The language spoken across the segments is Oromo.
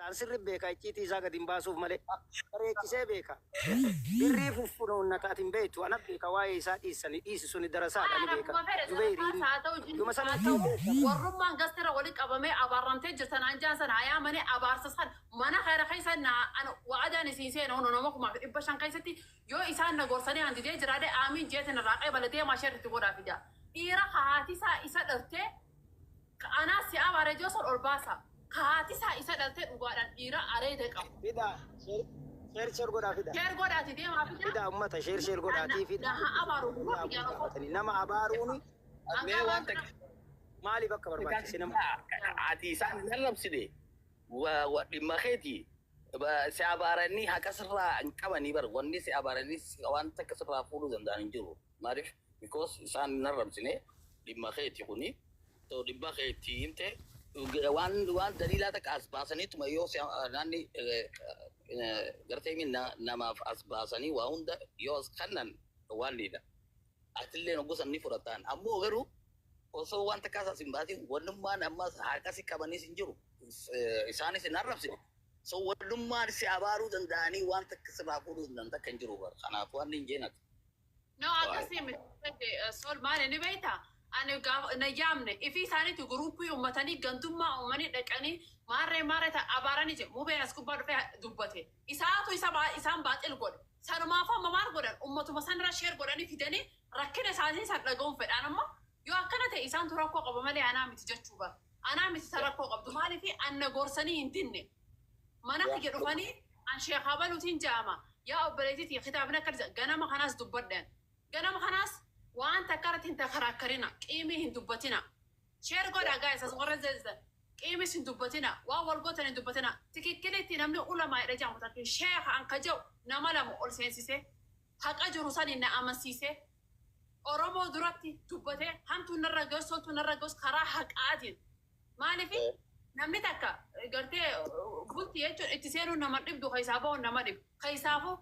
Ta'an sirri beeka, icciitii isaa gadi hin baasuuf malee. Bareechisee beeka. Birrii fuffunuunnata ati hin beektu. Ana beeka waa'ee isaa dhiissani dhiisi suni darasaadha ni beeka. Akkuma fedhe Zubeyriin sadarkaas haa ta'u yuma jinnis haa sanitti ta'u beekama. Warrummaan gastira walitti qabamee abaarramtee jirtan an jaan san haa yaamanii abaarsa san mana kana keessa na an wa'adaan isin seena hono nama 1500 keessatti yoo isaan na gorsanii an didee jiraadhe aamiin jeetin irraa qeebala deemaa sheerritti godhaa fida. Dhiira haati isaa isa dhaltee anaas si abaare joo san ol baasa. Ka haati isaa isa dhaltee dhugaadhaan dhiira areeda qabu. Fida, share share godhaa fida. Share godhaati deemaa fida. Fida ummata, share share godhaatii Na fida. haa abaaru dhugaa Fida fiyyaan osoo. gaafatanii nama abaaruuni Mee waan takka maaliif akka barbaachise nama. Ati isaan hin arrabsine, wa dhimma keeti. Si abaaranii haqa sirraa hin qabanii bar, wanni si abaaranii waan takka sirraa fuudhuu danda'an hin jiru. Maaliif? Because isaan hin arrabsine, dhimma keeti kuni. So dhimma keetti himte waan daliilaa takka as baasaniituma yoo si naanni gartee namaaf as baasanii waa hunda yoo as kannan waan liidha. Atillee gosa ni fudhataan. Ammoo garuu osoo waan takkaas as hin baasin wannummaan ammas haqa si qabanis hin jiru. Isaanis hin arrabsine. So wannummaan si abaaruu danda'anii waan takka sirraa fuudhuu danda'an takka hin jiru. Kanaaf waan hin jeenati. No, akkasii miti. Sol maali ni beektaa? Ani gaafa na yaamne ifii isaaniitu guruupii uummatanii gandummaa uumanii dhaqanii maarree maarree ta'a abaaranii jedhu mubeen as gubbaa dhufee dubbate. Isaatu isa isaan baaxil godhe. Sanumaafuu amma maal godhan ummatuma sanirra share godhanii fidanii rakkina isaanii san dhaga'uun fedhaan amma yoo akkana ta'e isaantu rakkoo qaba malee anaa miti jechuu bara. Anaa miti isa rakkoo qabdu, maaliif anna gorsanii hin dinne. Mana kiyya dhufanii an sheekaa baluutiin ja'ama. Yaa obboleettiiti, kitaabni akka ganama kanaas dubbadhan. Ganama kanaas waan takka irratti hin takaraakkarina, qiimii hin dubbatina. Share godhaa guys, as warra zeezan. Qiimis hin dubbatina, waan wal gootan hin dubbatina. Tikikkilitti namni ulamaa jedha jaamu takki sheeka an ka jedhu nama lama ol seensisee haqa jiru sani na amansiisee Oromoo duratti dubbatee hamtuun narra gahus toltuun narra gahus karaa haqaatiin. Maaliif namni takka gartee bultii jechuun itti seenuun nama dhibdu, keessaa bahuun nama dhibu. Keessaafuu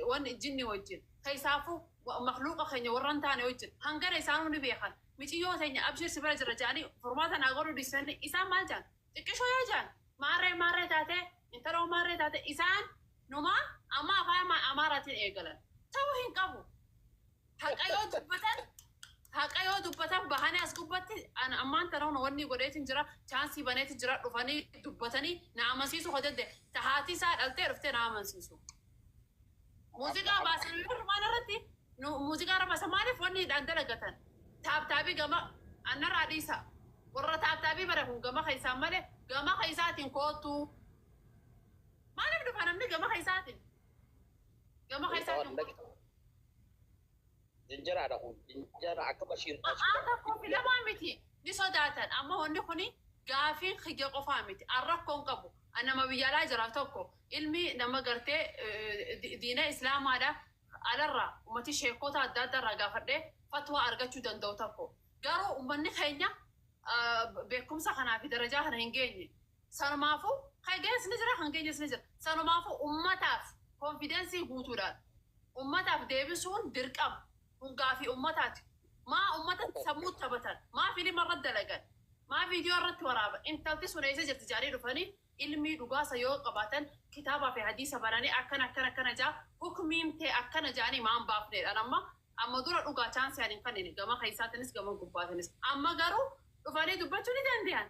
wanni jinni wajjin, keessaafuu makluuqa keenya warra hin taane wajjin hangana isaanuu ni beekan. Miciyyoo teenya abshir si bira jira jedhanii furmaata naa godhuu dhiisanii isaan maal jedhan? Xiqqishoo yoo jedhan maarree maarree taatee intaloo maarree taatee isaan numaa amma afaan Amaaraatiin eegalan. Ta'uu hin qabu. Haqa yoo dubbatan bahanii as gubbatti ammaan tana wanni godheetiin jira, chaansii baneetiin jira, dhufanii dubbatanii na amansiisuu ka danda'e tahaati isaa dhaltee dhuftee na amansiisu. Muuziqaa baasanii waan irratti muuziqaa irra baasan maaliif wanni hidhaan dalagatan tap tapii gama annarraa dhiisa, warra tap tapii bare kun gama keessaan malee gama keessaatiin kootu maaliif dhufa namni gama keessaatiin kootu? Jinjaraadha kun. Jinjara akka Bashiir. Akka kofi lamaa miti, ni sodaatan. Amma wanni kuni gaafiin kiyya qofaa miti, an rakkoon qabu. An nama biyya alaa jiraaf tokko ilmi nama gartee diina islaamaadha alarraa ummati sheekota adda addaa irraa gaafadhee fatwaa argachuu danda'u tokko. Garuu ummanni keenya beekumsa kanaa fi darajaa kana hin geenye. Sanumaafuu kan geenyes ni jira, kan geenyes ni jira. Sanumaafuu ummataaf confidence guutuudhaan ummataaf deebisuun dirqama. Kun gaafii ummataati. Maa ummata sammuu taphatan? Maa fiilima irratti dalagan? Maa viidiyoo irratti waraaban? Intalti sun eessa jirti jedhanii dhufanii ilmii dhugaasa yoo qabaatan kitaabaa fi hadiisa bananii akkana akkana akkana jaa hukmiin ta'e akkana jaanii maan baafneedhaan amma amma dura dhugaa chaansii ani hin kennine gama keessaatinis gama gubbaatinis, amma garuu dhufanii dubbachuu ni danda'an.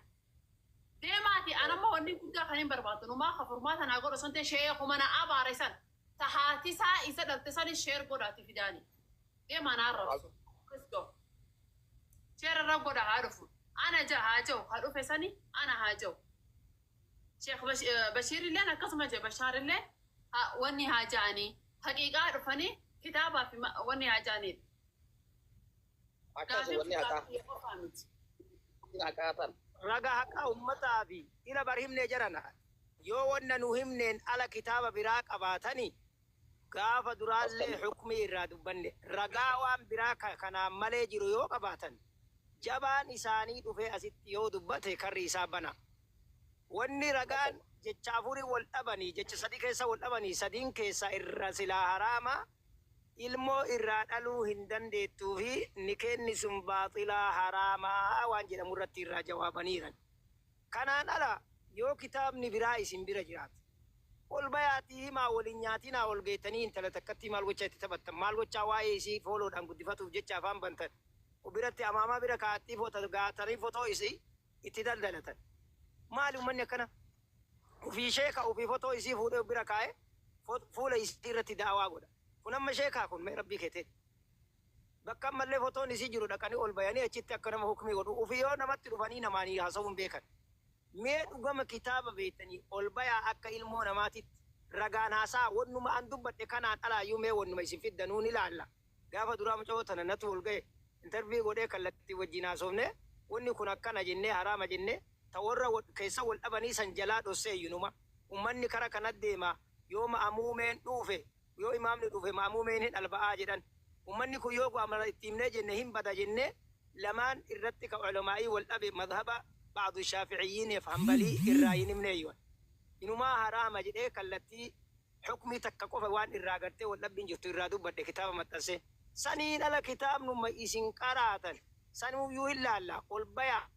Deemaati an amma wanni guddaa kan hin barbaadu numaa ka furmaata naa godhu sun ta'e sheekuma na abaare san tahaati isaa isa dhalte sani share godhaati fidaani. Deemaa naa arrabsu. Let's go. Share irra godha haa dhufu. Ana ja haa jiru haa dhufe sani ana haa jiru. Sheekh Bashiir illeen akkasuma je, Bashaar illee wanni haa ja'anii haqiiqaa dhufanii kitaabaa fi wanni haa ja'aniidha. Akkas wanni haqaa. Qofaa miti. Haqaa tan. Raga haqa ummataa fi ila bar himne jarana. Yoo wanna nu himneen ala kitaaba biraa qabaatani gaafa duraallee hukmii irraa dubbanne, ragaa waan biraa kanaan malee jiru yoo qabaatan jabaan isaanii dhufee asitti yoo dubbate karri isaa bana. Wanni ragaan jecha afurii wal dhabanii, jecha sadi keessa wal dhabanii, sadiin keessa irra silaa haraama ilmoo irraa dhaluu hin dandeettuu fi nikeenni sun baaxilaa haraamaa waan jedhamu irratti irraa jawaabaniiran. Kanaan ala Yoo kitaabni biraa isin bira jiraate, ol bayaatii himaa. Waliin nyaatinaa. Ol geettanii intala takkatti maal gochaa itti taphattan? Maal gochaa waa'ee isii fooloodhaan guddifatuuf jecha afaan bantan? Biratti amaamaa bira kaa'attii foto gaatanii fotoo isii itti daldalatan. Maali ummanni akkana? Ufii sheeka, ufii fotoo isii fuudhee bira kaa'ee fuula isii irratti daawaa godha. Kun amma sheekaa kun? Mee rabbii keetee, bakka ammallee fotoon isii jiru dhaqanii ol bayanii achitti akka nama hukmii godhu. Ufii yoo namatti dhufanii namaanii haasa'uu hin beekan. Mee dhugama kitaaba beektanii ol bayaa, akka ilmoo namaatitti ragaan haasaa. Wannuma an dubbadhe kanaan alaayyuu mee wannuma isin fiddanuu ni laalla. Gaafa duraa mucoo tana natu ol ga'e, interview godhee, kallattii wajjin haasofne. Wanni kun akkana jennee, haraama jennee, ta warra keessa wal dhabanii san jalaa dhossee iyyunuma. Ummanni kara kana deema. Yoo ma'amuumeen dhuufe, yoo imaamni dhufe, ma'amuumeen hin alba'aa jedhan. Ummanni kun yoo amala itti himnee jenne hin bada jennee, lamaan irratti ka ulamaa'ii wal dhabe, madhaba ba'du shaafi'iyyiiniif hanbalii irraa hin himne iyyuan. Inumaa haraama jedhee, kallattii hukmii takka qofa waan irraa gartee wal dhabbiin jirtu irraa dubbadhe, kitaaba maxxansee. Saniin ala kitaabnuma isin qaraatan sanuyyuu hin laalla. Ol bayaa,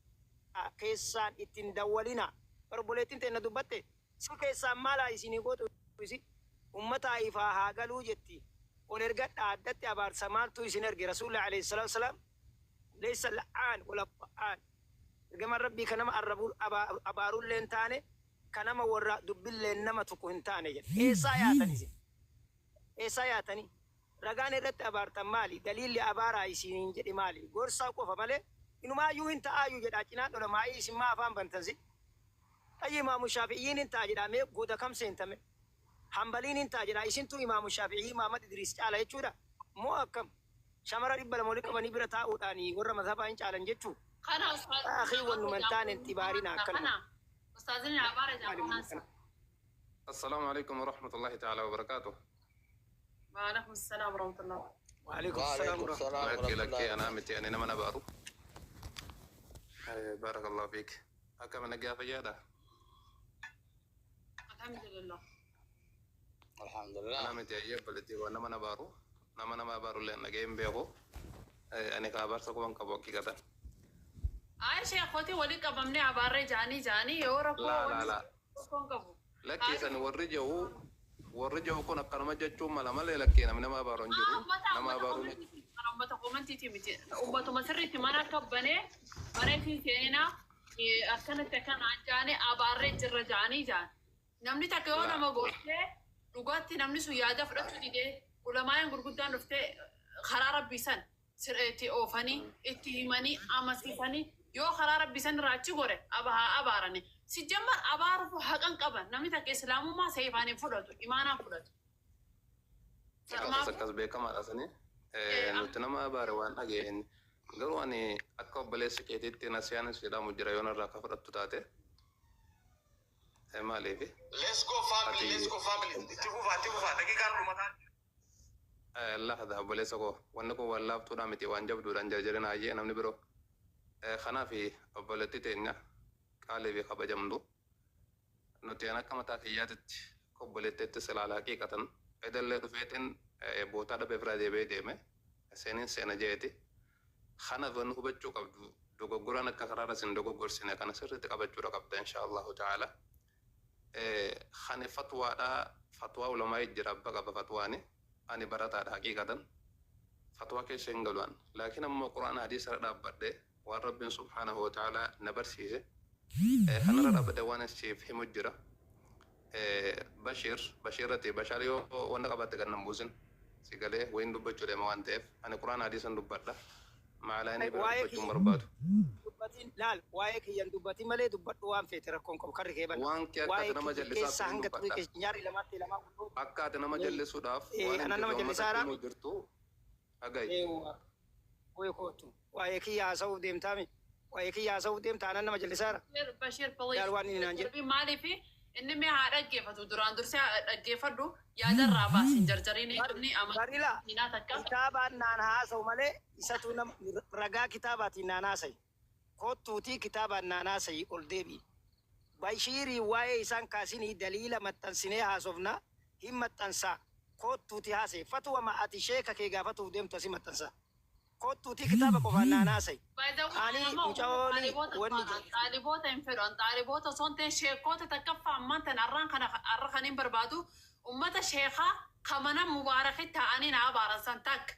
keessaan ittiin dawwalina. Obboleettiin teenna dubbatte si keessaan maalaa isinii gootu? Isi ummata ifaa haa galuu jetti. Ol ergadha. Addatti abaarsa maaltu isin erge? Rasuulli alayhi salaatu wasalaam laysa la'aan wala ta'aan. Ergamaan rabbii ka nama abaarullee hin taane, ka nama warra dubbillee nama tuqu hin taane jedhe. Eessaa yaatan isin? Eessaa yaatanii? Ragaan irratti abaartan maali? Daliilli abaaraa isiniin jedhe maali? Gorsaa qofa malee inumaayyuu hin ta'aayyuu jedha cinaan dholamaa'ii. Isin maa afaan bantan si? Xayyi, imaamu shaafi'iyyiin hin ta'a jedha. Mee goda kam seentame? Hambaliin hin ta'a jedha. Isintu imaamu shaafi'ii Mahamad Idriis caala jechuudha moo akkam? Shamara 200 olii qabanii bira taa'uudhaan warra mazhabaa hin caalan jechuu? Kana. Akii, wannuma hin taane hin xibaarina akkanuma. Kana ustaazin abaara jaamansa. السلام عليكم ورحمة الله تعالى وبركاته. وعليكم السلام ورحمة الله. وعليكم السلام وعليكم ورحمة السلام لك ورحمة لك الله. أنا متي أنا ما بارو. بارك الله فيك. أكم نجا فيادا. الحمد لله. الحمد أنا لله. متي أيب بلتي وأنا ما بارو نما ما بارو لأن جيم بيهو أنا كابر سكون كبوكي كذا. Ay, sheekoti wali qabamne abaarree jaanii jaanii yoo rakkoo لا لا لا. rakkoon qabu. Lakkii san warri jiru kun akkanuma jechuun mala malee, lakkii namni nama abaaru hin jiru. Nama abaaru. Uummata komantiiti miti. Uummatuma sirriitti mana akka banee bareetiin seenaa akkanatti akkana jaanii abaarree jirra jaanii jaan. Namni takka yoo nama gorsee dhugaatti namni sun yaada fudhachuu didee, ulamaayeen gurguddaan dhuftee karaa rabbii san itti oofanii, itti himanii, amansiisanii, yoo karaa rabbii san irraa achi gore aba haa abaarani. Si jammar abaaruuf haqan qaban. Namni takka islaamummaa seefaan hin fudhatu, imaanaan fudhatu. Akkas akkas beekamaadha sani. Nuti nama abaare waan dhageenye. Garuu ani akka obboleessa keetiitti nasiyaanis jedhamu jira, yoon irraa akka fudhattu taate. Maaliifi? Let's go, family, let's go, family. Itti fufaa, itti fufaa. Daqiiqaan dhumataa. Lahda obboleessa koo, wanni kun waan laaftuudha miti, waan jabduudhaan jarjarina hayyee namni biroo. Kanaaf obboleettii teenya qaalii fi kabajamtu, nuti an akka mataa kiyyaatitti akka obboleettiitti ilaala haqiiqatan. Edallee dhufeetiin bootaa dhabee biraa deebi'ee deeme seeniin seena jeeti. Kanaaf wanni hubachuu qabdu, dogoggoraan akka karaarra sin dogoggorsine kana sirriitti qabachuudha qabda insha Allahu ta'ala. Kani fatwaadhaa, fatwaa ulamaa jira, abba qaba fatwaani. Ani barataadha haqiiqatan. Fatwaa keessa hin galuan. Laakiin ammoo quraana hadiisa irra dhaabbadhe, waan rabbiin subhaanahu wa ta'ala na barsiise kanarra dhaabbadhe waan siif himu jira. Bashir Bashirratti Bashar yoo wanta qabaatte kan nan buusin si galee wayin dubbachuu deema waan ta'eef, ani quraana hadiisan dubbadha. Maalaanii bira Waa'ee dubbachuun kiyya barbaadu. Dubbatiin laal, waa'ee kiyyan dubbatiin malee, dubbadhu waan feete, rakkoon qabu karri kee bana. Waan kee akka Waa'ee ati nama kiyya jallisaaf keessaa hin hanga xurii dubbadha. keessa nyaarri lamaatti lamaa guutuu. Akka ati nama jallisuudhaaf waan Anan hin nama jirre jallisaara. uummatatti himuu jirtu dhaga'i. Waa'ee kootu. Waa'ee kiyya haasa'uuf deemtaami. Waa'ee kiyya haasa'uuf deemta, anan nama jallisaara. Bashir, please. Yaal waan inni naan jedhe. Maaliif inni mee haa dhaggeeffatu, duraan dursee haa dhaggeeffadhu, yaada irraa baasin jarjariin inni Barila amantii takka. Kitaabaan naan haasa'u malee, isatu nama ragaa kitaabaatiin naan haasa'i. Kottuutii kitaabaan naan haasa'i, ol deebi'i. Bashiirii waa'ee isaan kaasinii daliila maxxansinee haasofna, hin maxxansaa. Kottuutii haasa'e. Fatuwama ati sheeka kee gaafatuuf deemtu asii maxxansaa. Kottuutii kitaaba qofaan naan haasa'i. By the way, Ani nama mucaooni xaaliboota wanni xaaliboota hin fedhu. An xaaliboota osoo hin ta'in sheekota takkaffaa ammaan tan arraan kana arra kan hin barbaadu ummata sheekaa kamana mubaaraki ta'anii na abaaran san takka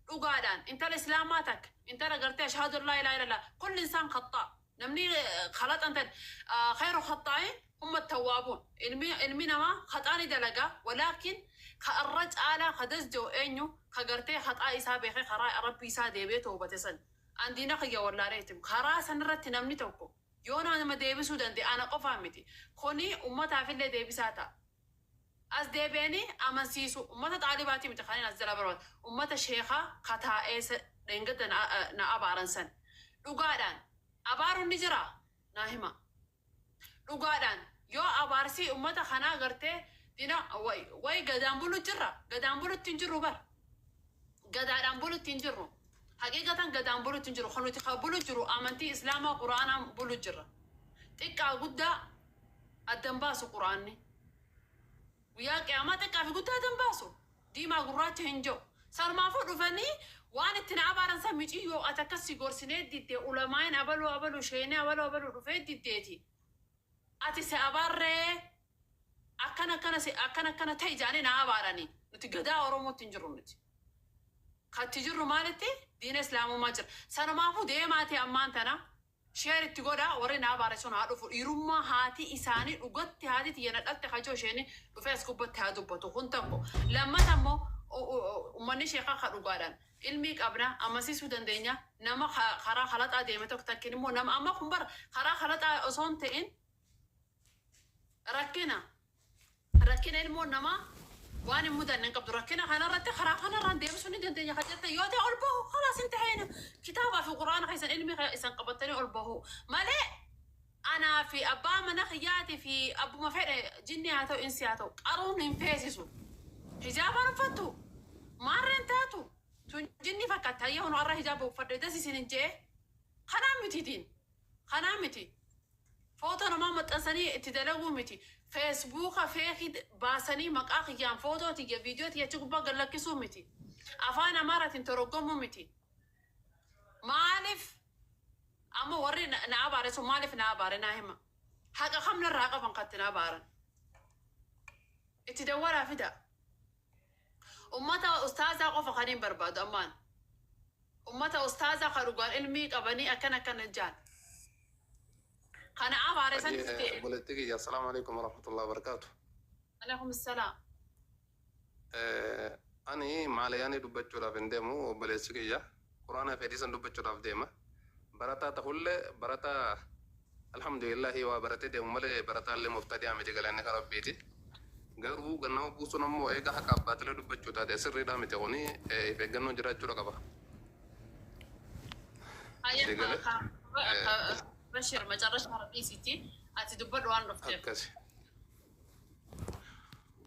dhugaadhaan intala islaamaa takka intala gartee ashhadu an laa ilaaha illallah kulli insaan khaxaa namni khalaxan tan khayru khaxaa'iin humma tawwaabuun ilmi namaa khaxaa ni dalagaa walaakin ka irra caalaa ka dasja'u eenyu ka gartee khaxaa isaa beekee karaa rabbii isaa deebi'ee toobate san. An diina kiyya wallaaleetim karaa sanirratti namni tokko yoo nama deebisuu danda'e ana qofaa miti kuni ummataafillee deebisaa ta'a. As deebi'anii amansiisu ummata xaalibaatii miti kanneen as jala barbaadu ummata sheekaa kataa'ee dheengadda na abaaran san dhugaadhaan abaaruun ni jira naa hima dhugaadhaan yoo abaarsii ummata kanaa gartee dina wayi gadaan bulu jirra gadaan bulutti hin jirru bar gadaadhaan bulutti hin jirru haqiiqatan gadaan bulutti hin jiru kan nuti kan bulu jiru amantii islaamaa quraanaan bulu jirra xiqqaa guddaa addan baasu quraanni guyyaa qiyaamaa xiqqaa fi guddaa addan baasu diimaa gurraacha hin jiru sanumaafuu dhufanii waan itti na abaaran san miciyyoo ati akkas si gorsinee diddee ulamaa'in abaluu abaluu sheenee abaluu abaluu dhufee diddeeti ati si abaarree akkana akkana si akkana akkana ta'e jaanii na abaaranii nuti gadaa oromootti hin jirru nuti. Katti jirru maalitti diina islaamummaa jira. Sanumaafuu deemaati ammaan tana share itti godhaa warri na abaare sun haa dhufu. Dhiirummaa haati isaanii dhugatti haati tiyya na dhalte kajoo isheen dhufee as gubbatti haa dubbatu kun tokko. Lammata immoo uummanni sheekaa ka dhugaadhaan ilmii qabna amansiisuu dandeenya nama karaa halaxaa deeme tokko takkin immoo nama amma kun bara karaa halaxaa osoo hin ta'in rakkina rakkina ilmoon namaa waan hin mudanne hin qabdu rakkina kanarratti karaa kanarraan deebisuu ni dandeenya kan jette yoo ta'e ol bahu khalaas intahayna kitaabaa fi quraana keessan ilmi isan qabattanii ol bahu malee anaa fi abbaa mana kiyyaatii fi abbuma fedhe jinni haa ta'u insi haa ta'u qaruun hin feesisu hijaabaan uffattu maarreen taatu tun jinni fakkaata hayyee hunu har'a hijaaba uffadhe das isin hin jee kanaa miti diin kanaa miti footoo namaa maxxansanii itti dalaguu miti feesbuuka feekii baasanii maqaa kiyyaan footoo tiyya viidiyoo tiyya achi gubbaa gad lakkisuu miti afaan amaaraatiin toroggomuu miti maaliif amma warri na abaare sun maaliif na abaare naa hima haqa kam narraa qaban katti na abaaran itti dawwaraa fida ummata ustaazaa qofa kan hin barbaadu ammaan ummata ustaazaa kan dhugaan ilmii qabanii akkana akkana jaan kana abaare san itti Obboleettii kiyya, assalaamu alaikum warahmatullahi wabarakaatu. Alaikum salaam. Ani maalayaanii dubbachuudhaaf hin deemu obboleessi kiyya. Quraana fi hadiisan dubbachuudhaaf deema. Barataa tahullee barataa alhamdulillahi waa baratee deemu malee barataallee muftadiyaa miti galanni kan rabbiiti. Garuu gannama buusuun ammoo eega haqa abbaatilee dubbachuu taate sirriidhaa miti kuni if eeggannoon jiraachuudha qaba. Hayya Sigale. Bashir macarrasha dhiisitti ati dubbadhu waan dhufteef. Akkasi.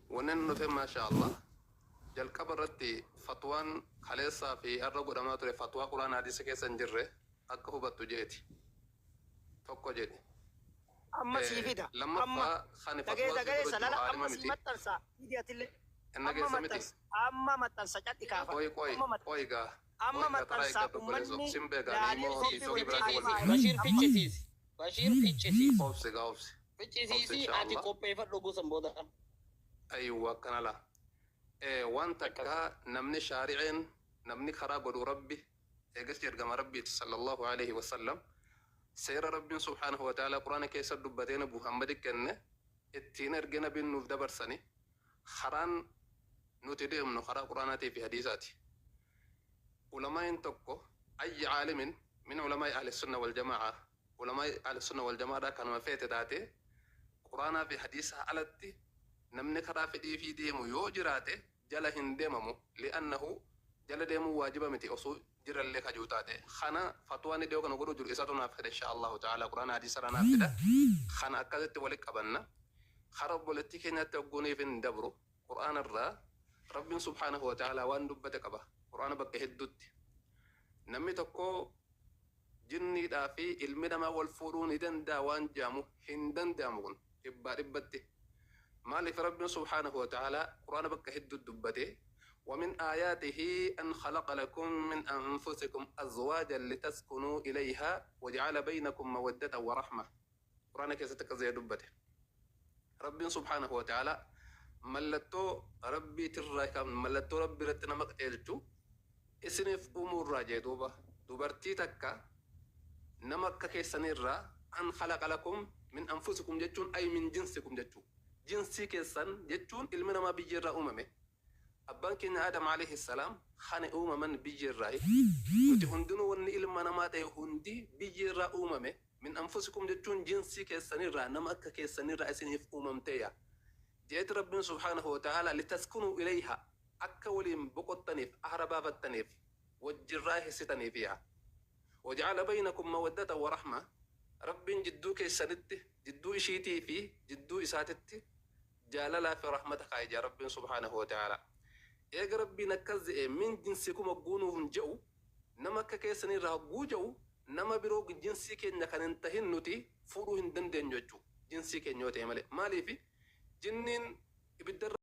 Wannan nuti maasha Allah jalqaba irratti fatwaan kaleessaa fi har'a godhamaa ture fatwaa quraana hadiisa keessa hin jirre akka hubattu jeeti. Tokko jedhi. Amma sii fida. Amma Lammaffaa kan dhagee fatwaa sii dhagee godhu salala jiru aalima amma sii miti. maxxansa. Fidi atillee. Inna Amma keessa miti. maxxansa. Amma maxxansa cadhi kaafa. Qoy qoy Amma maxxansa. qoy gaa. Amma Qoy gaa taraa maxxansa eeggadhu obboleessoo. uummanni Sin beekaa ni laalee immoo koppii tiiktookii godhee biraatti wal alimaa. Bashiir fichisiisi. Bashiir fichisiisi. Obsi gaa obsi. Obsi Fichisiisi ati inshaallah. qopheeffadhu gosan booda. Aywa akkana laa. Waan takka namni shaari'een namni karaa godhu rabbi eegas ergama rabbiiti sallallahu alaihi wasallam seera rabbiin subhaanahu wa ta'ala quraana keessa dubbatee nabi Muhammad kenne ittiin erge nabiin nuuf dabarsani karaan nuti deemnu karaa quraanaatii fi hadiisaati. Ulamaa'in tokko ayyi caalimin min ulamaa'i ahli sunna wal jamaa'a ulamaa'i ahli sunna wal jamaa'aa kanuma feete taate quraanaa fi hadiisaa alatti namni karaa fedhii fi deemu yoo jiraate jala hin deemamu li'annahu jala deemuu waajiba miti osoo jirallee kajuu taate kana fatwaan iddoo kana godhu jiru isatu naaf fedha insha allahu ta'ala quraana hadiisa irraa naaf fedha kana akkasitti walitti qabanna kara obboleettii keenyatti hogguuniif hin dabru quraana irraa rabbiin subhaanahu wa ta'ala waan dubbate qaba quraana bakka hedduutti namni tokko jinniidhaa fi ilmi namaa wal fuudhuu ni danda'a waan jedhamu hin danda'amu kun dhibbaa dhibbatti. Maaliif rabbiin subhaanahu wa ta'ala quraana bakka hedduu dubbate ومن آياته أن خلق لكم من أنفسكم أزواجا لتسكنوا إليها وجعل بينكم مودة ورحمة. قرآن كيستك زي دبته. رب سبحانه وتعالى ملتو ربي ترى ملتو ربي رتنا مقتلتو إسنف أمور راجع دوبا دوبرتي تكا نمك كيسنيرا أن خلق لكم من أنفسكم جتون أي من جنسكم جتون جنسي كيسن جتون المنا ما بيجرا أممه. Abbaan keenya Adam alayhi salaam kan uumaman biyyirraa. Nuti hundinuu wanni ilma namaa ta'e hundi biyyirraa uumame. Min anfusikum jechuun jinsii keessanirraa, nama akka keessanirraa isiniif uumamteeya. Jeeti Rabbiin subhaanahu wa ta'ala litaskunuu ilayha, akka waliin boqottaniif, ahra baafattaniif, wajjirraa hissitaniif yaa. Waja'ala baynakum mawaddata wa rahma. Rabbiin jidduu keessanitti, jidduu ishiitii fi jidduu isaatitti jaalalaa fi rahmata kaa'e Rabbiin subhaanahu wa ta'ala. Eega Rabbiin akkas je'e, min jinsikum hogguu hin je'u, nama akka keessanirraa hogguu je'u, nama biroo jinsii keenya kan hin tahin nuti fuudhuu hin dandeenyu jechuudha. Jinsii keenya yoo ta'e malee. Maaliif jinniin ibiddarra